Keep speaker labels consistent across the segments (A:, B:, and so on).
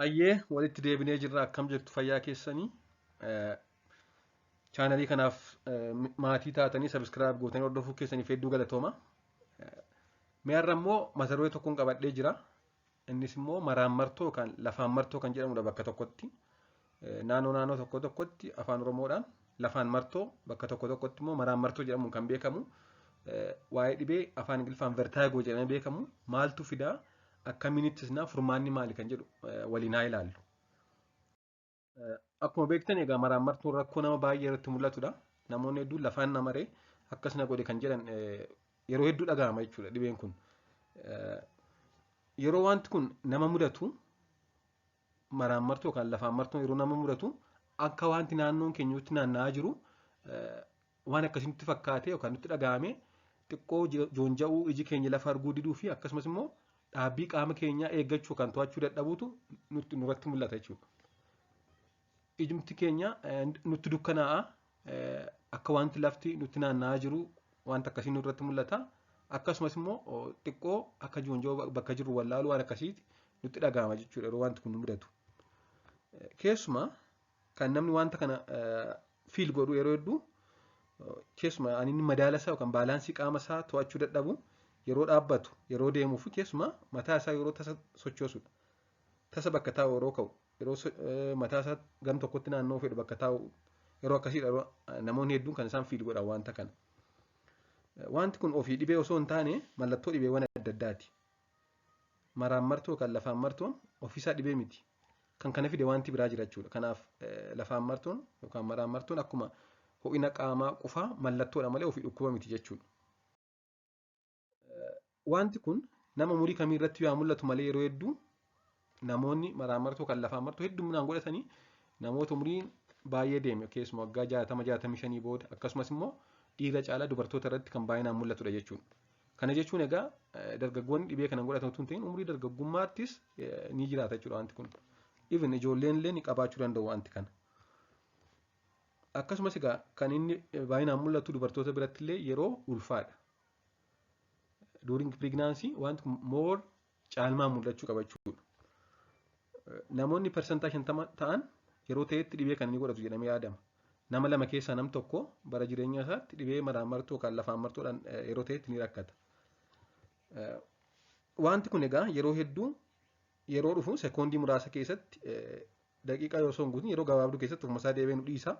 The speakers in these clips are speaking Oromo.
A: Hayyee, walitti deebinee jirra. Akkam jirtu, fayyaa keessanii? Chaanalii kanaaf maatii taatanii subscribe gootanii hordofuu keessaniif hedduu galatooma. Mee har'a immoo mata duree tokkoon qabadhee jira. Innis immoo maraammartoo yookaan lafaan martoo kan jedhamudha bakka tokkotti. Naannoo naannoo tokko tokkotti afaan Oromoodhaan lafaan martoo, bakka tokko tokkotti immoo maraammartoo jedhamuun kan beekamu. Waa'ee dhibee afaan Ingiliffaan vertigo jedhamee beekamu maaltu fidaa, akkamiin ittisnaa, furmaanni maali kan jedhu waliin haa ilaallu. Akkuma beektan egaa maraammartoon rakkoo nama baay'ee irratti mul'atudha. Namoonni hedduun lafaan na maree, akkas na godhe kan jedhan yeroo hedduu dhaga'ama jechuudha dhibeen kun. Yeroo wanti kun nama mudatu, maraammartoo yookaan lafaan martoon yeroo nama mudatu, akka wanti naannoon keenya nutti naanna'aa jiru waan akkasii nutti fakkaate yookaan nutti dhaga'ame, xiqqoo joonja'uu, iji keenya lafa arguu diduu fi akkasumas immoo dhaabbii qaama keenyaa eeggachuu yookaan to'achuu dadhabuutu nutti nurratti mul'ata jechuudha. Ijumti keenya nutti dukkanaa'a, akka wanti lafti nutti naanna'aa jiru wanta akkasii nurratti mul'ata. Akkasumas immoo xiqqoo akka joonja'uu, bakka jirru wallaaluu, waan akkasiiti nutti dhaga'ama jechuudha yeroo wanti kun nu mudatu. Keessumaa kan namni wanta kana feel godhu yeroo hedduu, keessumaa ani inni madaala isaa yookaan balance qaama isaa to'achuu dadhabu yeroo dhaabbatu, yeroo deemuu fi keessumaa mataa isaa yeroo tasa sochoosudha. Tasa bakka taa'u yeroo ka'u, yeroo mataa isaa gam tokkotti naannoo fedhu bakka taa'u, yeroo akkasiidha yeroo namoonni hedduun kan isaan feel godhan wanta kana. Wanti kun ofii dhibee osoo hin taane mallattoo dhibeewwan adda addaati. Maraammartoo yookaan lafaan martoon ofiisaa dhibee miti. Kan kana fide wanti biraa jira jechuudha. Kanaaf lafaan martoon yookaan maraammartoon akkuma ho'ina qaamaa, qufaa mallattoodha malee ofii dhukkuba miti jechuudha. Wanti kun nama umurii kamii irratti yaa mul'atu malee, yeroo hedduu namoonni maraammartoo kan lafaan martoo hedduminaan godhatanii namoota umuriin baay'ee deeme, keessumaa waggaa 60, 65 booda, akkasumas immoo dhiira caalaa dubartoota irratti kan baay'inaan mul'atudha jechuudha. Kana jechuun egaa dargaggoonni dhibee kana godhatan utuu hin ta'in umurii dargaggummaattis ni jiraata jechuudha wanti kun. Even ijoolleen illee ni qabaachuu danda'u wanti kana. Akkasumas egaa kan inni baay'inaan mul'atu dubartoota biratti illee yeroo ulfaadha. During pregnancy wanti kun more caalmaan mul'achuu qaba jechuudha. Namoonni 50% ta'an yeroo ta'etti dhibee kana ni godhatu jedhamee yaadama. Nama lama keessaa nam tokko bara jireenya isaatti dhibee maraammartoo yookaan lafaan martoodhaan yeroo ta'etti ni rakkata. Wanti kun egaa yeroo hedduu yeroo dhufu sekoondii muraasa keessatti, daqiiqaa yoo osoo hin guutin, yeroo gabaabduu keessatti ofuma isaa deebi'ee nu dhiisa.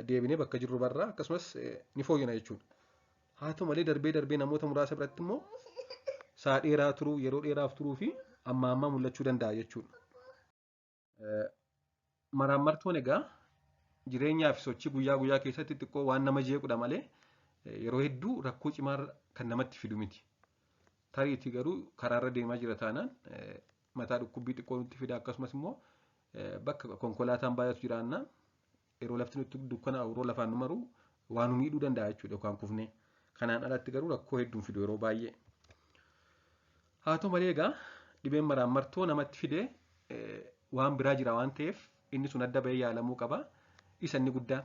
A: Deebinee bakka jirru barraa akkasumas ni fooyyana jechuudha. Haa ta'u malee darbee darbee namoota muraasa biratti immoo sa'a dheeraa turuu, yeroo dheeraaf turuu fi amma ammaa mul'achuu danda'a jechuudha. Maraammartoon egaa jireenyaa fi sochii guyyaa guyyaa keessatti xiqqoo waan nama jeequdha malee yeroo hedduu rakkoo cimaa kan namatti fidu miti. Tariitii garuu karaarra deemaa jira taanaan mataa dhukkubbii xiqqoo nutti fida, akkasumas immoo bakka konkolaataan baay'atu jiraannaan yeroo lafti nutti dukkanaa'u, yeroo lafaan nu maru waan nu miidhuu danda'a jechuudha yookaan kufnee. Kanaan alatti garuu rakkoo hedduun fidu yeroo baay'ee. Haa ta'u malee egaa dhibeen maraammartoo namatti fidee waan biraa jira waan ta'eef inni sun adda bahee yaalamuu qaba. Isa inni guddaan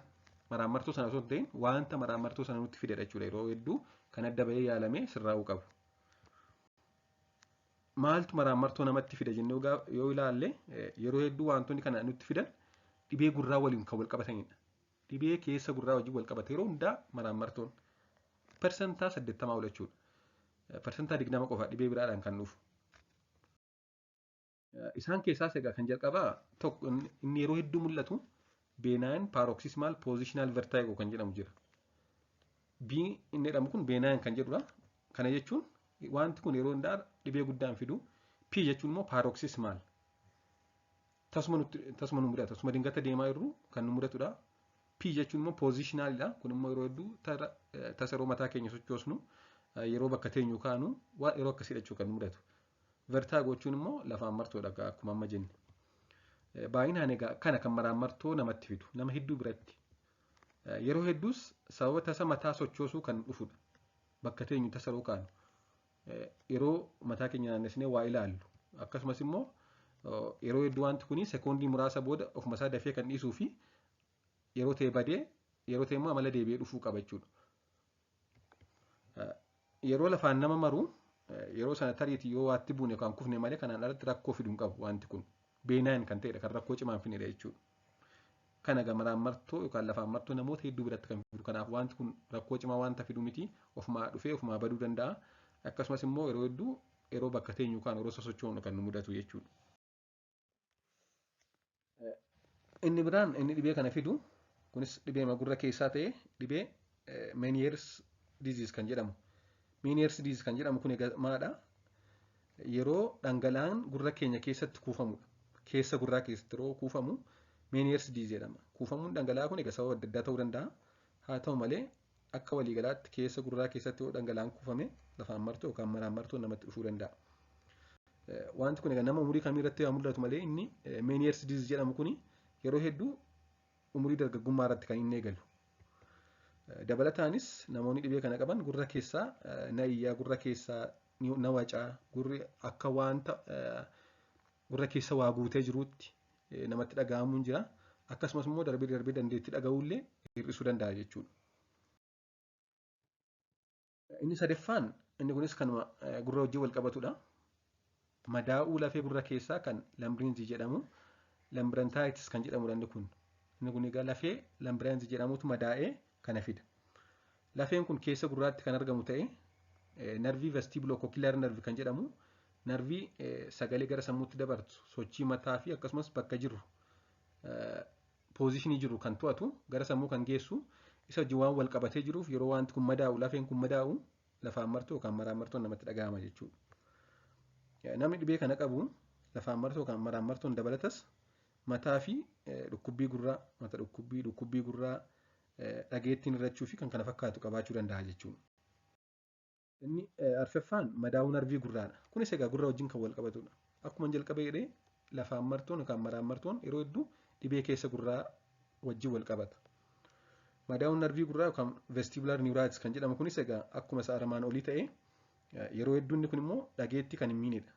A: maraammartoo sana osoo hin ta'in wanta maraammartoo sana nutti fidedha jechuudha yeroo hedduu kan adda bahee yaalamee sirraa'uu qabu. Maaltu maraammartoo namatti fida jennee yoo ilaalle, yeroo hedduu wantoonni kana nutti fidan dhibee gurraa waliin kan wal qabatanidha. Dhibee keessa gurraa wajjin wal qabate yeroo hundaa maraammartoon 80% ol jechuudha. 20% qofa dhibee biraadhaan kan dhufu. Isaan keessaas egaa kan jalqabaa tokko inni yeroo hedduu mul'atu benign paroxysmal positional vertigo kan jedhamu jira. B inni jedhamu kun benign kan jedhudha. Kana jechuun wanti kun yeroo hundaa dhibee guddaan fidu. P jechuun immoo paroxysmal. Tasuma nutti tasuma nu mudata. Tasuma dingata deemaa jirru kan nu mudatudha. P jechuun immoo positionalidha. Kun immoo yeroo hedduu tasa yeroo mataa keenya sochoosnu, yeroo bakka teenyu kaanu, waan yeroo akkasii jechuu kan nu mudatu. Vertigo jechuun immoo lafaan martoodha akkuma amma jenne. Baay'inaan egaa kana kan maraammartoo namatti fidu nama hedduu biratti. Yeroo hedduus sababa tasa mataa sochoosuu kan dhufudha. Bakka teenyu tasa yeroo kaanu. Yeroo mataa keenya naannessinee waa ilaallu. Akkasumas immoo yeroo hedduu wanti kun sekoondii muraasa booda ofuma isaa dafee kan dhiisuu fi yeroo ta'e badee yeroo ta'e immoo amala deebi'ee dhufuu qaba jechuudha. Yeroo lafaan nama maru yeroo sana tariitii yoo waatti buune yookaan kufne malee kanaan alatti rakkoo fiduu hin qabu wanti kun. Benign kan ta'edha, kan rakkoo cimaa hin fidnedha jechuudha. Kana egaa maraammartoo yookaan lafaan martoo namoota hedduu biratti kan fidu. Kanaaf wanti kun rakkoo cimaa wanta fidu miti. Ofumaa dhufee ofumaa baduu danda'a. Akkasumas immoo yeroo hedduu yeroo bakka teenyu yookaan yeroo sosochoonu kan nu mudatu jechuudha. Inni biraan inni dhibee kana fidu kunis dhibee gurra keessaa ta'e, dhibee Meniere's disease kan jedhamu. Meniere's disease kan jedhamu kun egaa maadha? Yeroo dhangala'aan gurra keenya keessatti kuufamudha. Keessa gurraa keessatti yeroo kuufamu Meniere's disease jedhama. Kuufamuun dhangala'aa kun egaa sababa adda addaa ta'uu danda'a. Haa ta'u malee, akka waliigalaatti keessa gurraa keessatti yoo dhangala'aan kuufame lafaan martoo yookaan maraan martoo namatti dhufuu danda'a. Wanti kun egaa nama umurii kamii irratti haa mul'atu malee, inni Meniere's disease jedhamu kuni yeroo hedduu umurii dargaggummaa irratti kan inni eegalu. Dabalataanis namoonni dhibee kana qaban gurra keessaa na iyyaa, gurra keessaa na wacaa, gurri akka wanta gurra keessa waa guutee jiruutti namatti dhaga'amuun jira. Akkasumas immoo darbee darbee dandeettii dhaga'uullee hir'isuu danda'a jechuudha. Inni sadaffaan, inni kunis kanuma gurra wajjin wal qabatudha. Madaa'uu lafee gurra keessaa kan labyrinth jedhamu, labyrinthitis kan jedhamudha inni kun. Inni kun egaa lafee labyrinth jedhamutu madaa'ee kana fida. Lafeen kun keessa gurraatti kan argamu ta'ee, narvii vestibulocochlear nerve kan jedhamu, narvii sagalee gara sammuutti dabarsu, sochii mataa fi akkasumas bakka jirru, position jiru kan to'atu, gara sammuu kan geessu, isa wajjin waan wal qabatee jiruuf, yeroo wanti kun madaa'u, lafeen kun madaa'u, lafaan martoo yookaan maraan martoon namatti dhaga'ama jechuudha. Namni dhibee kana qabu lafaan martoo yookaan maraan martoon dabalatas mataa fi dhukkubbii gurraa, mata dhukkubbii, dhukkubbii gurraa, dhageettiin hir'achuu fi kan kana fakkaatu qabaachuu danda'a jechuudha. Inni arfaffaan madaa'uu narvii gurraadha. Kunis egaa gurra wajjin kan wal qabatudha. Akkuma jalqaba jedhee, lafaan martoon yookaan maraan martoon yeroo hedduu dhibee keessa gurraa wajjin wal qabata. Madaa'uun narvii gurraa yookaan vestibular neuritis kan jedhamu kunis egaa akkuma isa armaan olii ta'e, yeroo hedduu inni kun immoo dhageettii kan hin miinedha.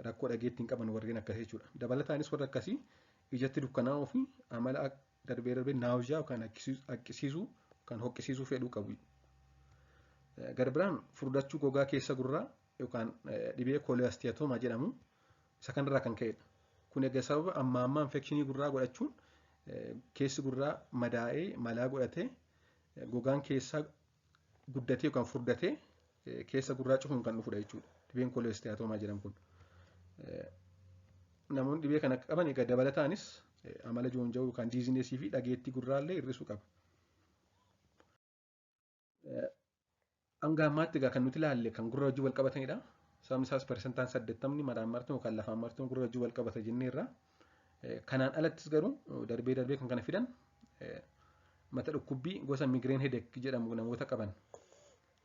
A: Rakkoo dhageettii hin qaban warreen akkasii jechuudha. Dabalataanis warra akkasii ijatti dukkanaa'uu fi amala darbee darbee nausea yookaan haqqisiisuu kan hoqqisiisuu fedhuu qabu. Gara biraan furdachuu gogaa keessa gurraa yookaan dhibee cholesteatoma jedhamu isa kanarraa kan ka'edha. Kun egaa sababa amma ammaa infection gurraa godhachuun keessi gurraa madaa'ee malaa godhatee, gogaan keessaa guddatee yookaan furdatee keessa gurraa cufuun kan dhufudha jechuudha. Dhibeen cholesteatoma jedhamu kun. Namoonni dhibee kana qaban egaa dabalataanis amala joonja'uu yookaan dizziness fi dhageettii gurraallee hir'isuu qaba. Hanga ammaatti egaa kan nuti ilaalle kan gurra wajjin wal qabatanidha. Sababni isaas 80% maraan martuun yookaan lafaan martuun gurra wajjin wal qabata jenneerra. Kanaan alattis garuu darbee darbee kan kana fidan mata dhukkubbii gosa migraine headache jedhamu namoota qaban.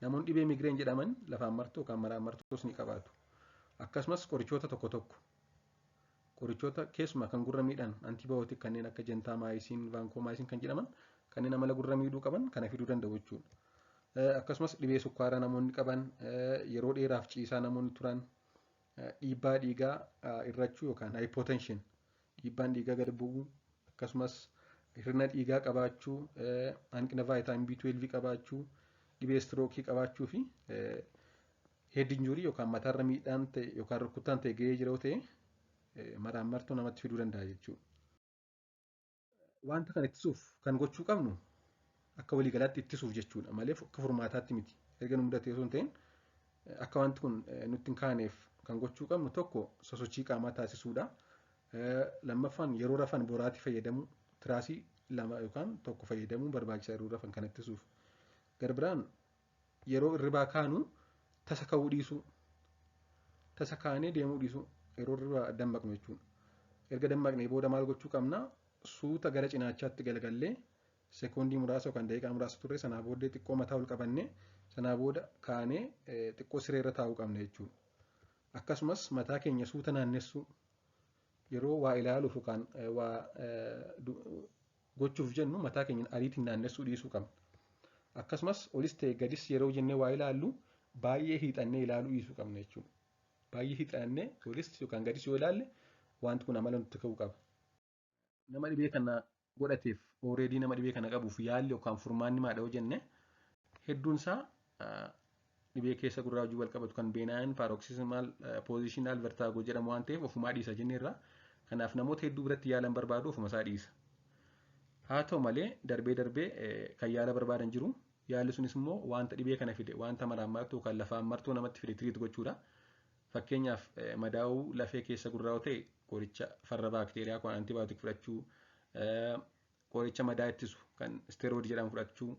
A: Namoonni dhibee migraine jedhaman lafaan martuu yookaan maraan martuus ni qabaatu. Akkasumas qorichoota tokko tokko, qorichoota keessumaa kan gurra miidhan, antibiotic kanneen akka gentamicin, vancomycin kan jedhaman, kanneen amala gurra miidhuu qaban kana fiduu danda'u jechuudha. Akkasumas dhibee sukkaaraa namoonni qaban, yeroo dheeraaf ciisaa namoonni turan, dhiibbaa dhiigaa hir'achuu yookaan hypotension, dhiibbaan dhiigaa gad bu'uu, akkasumas hir'ina dhiigaa qabaachuu, hanqina vitamin B12 qabaachuu, dhibee stroke qabaachuu fi head injury yookaan mataarra miidhaan ta'e yookaan rukuttaan ta'e ga'ee jiru ta'e maraan martuu namatti fiduu danda'a jechuudha. Wanta kana ittisuuf kan gochuu qabnu, akka waliigalaatti ittisuuf jechuudha malee akka furmaataatti miti. Erga nu mudatee osoo hin ta'in, akka wanti kun nutti hin kaaneef kan gochuu qabnu, tokko sosochii qaamaa taasisuudha. Lammaffaan yeroo rafan boraatii fayyadamuu, tiraasii lama yookaan tokko fayyadamuun barbaachisaa yeroo rafan kan ittisuuf. Gara biraan yeroo irribaa kaanu tasa ka'uu dhiisuu. Tasa kaanee deemuu dhiisuu, yeroo irribaa dammaqnu jechuudha. Erga dammaqnee booda maal gochuu qabna? Suuta gara cinaachaatti galagallee sekoondii muraasa yookaan daqiiqaa muraasa turre, sanaa booddee xiqqoo mataa ol qabannee, sanaa booda kaanee xiqqoo sireerra taa'uu qabna jechuudha. Akkasumas mataa keenya suuta naannessuu, yeroo waa ilaaluuf yookaan waa gochuuf jennu mataa keenya ariitiin naannessuu dhiisuu qabna. Akkasumas olis ta'e gadis yeroo jennee waa ilaallu baay'ee hiixannee ilaaluu dhiisuu qabna jechuudha. Baay'ee hiixannee olis yookaan gadis yoo ilaalle wanti kun amala nutti ka'uu qaba. Nama dhibee kana godhateef, already nama dhibee kana qabuuf, yaalli yookaan furmaanni maadha yoo jenne, hedduun isaa Dhibee keessa gurraa wajjin wal qabatu kan benign paroxysmal positional vertigo jedhamu waan ta'eef ofumaa dhiisa jenneerra. Kanaaf namoota hedduu biratti yaala hin barbaadu, ofuma isaa dhiisa. Haa ta'u malee, darbee darbee kan yaala barbaadan jiru. Yaalli sunis immoo wanta dhibee kana fide, wanta maraammartuu yookaan lafaan martuu namatti fide treat gochuudha. Fakkeenyaaf, madaa'uu lafee keessa gurraa yoo ta'e, qoricha farra baakteeriyaa kan antibiotic fudhachuu, qoricha madaa ittisu kan steroid jedhamu fudhachuu,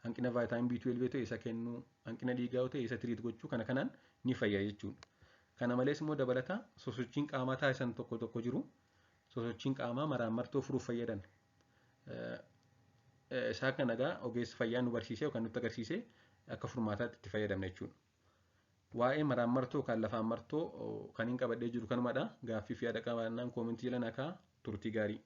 A: hanqina vitamin B12 ta'e isa kennuu, hanqina dhiigaa yoo ta'e isa treat gochuu, kana kanaan ni fayya jechuudha. Kana malees immoo dabalata sosochiin qaamaa taasisan tokko tokko jiru. Sosochiin qaamaa maraammartoo furuuf fayyadan. Isaa kana egaa ogeessi fayyaa nu barsiisee yookaan nutti agarsiisee akka furmaataatti itti fayyadamna jechuudha. Waa'ee maraammartoo yookaan lafaan martoo kan hin qabadhee jiru kanumadha. Gaaffii fi yaada qabaannaan comment jala nakaa. Turtii gaarii.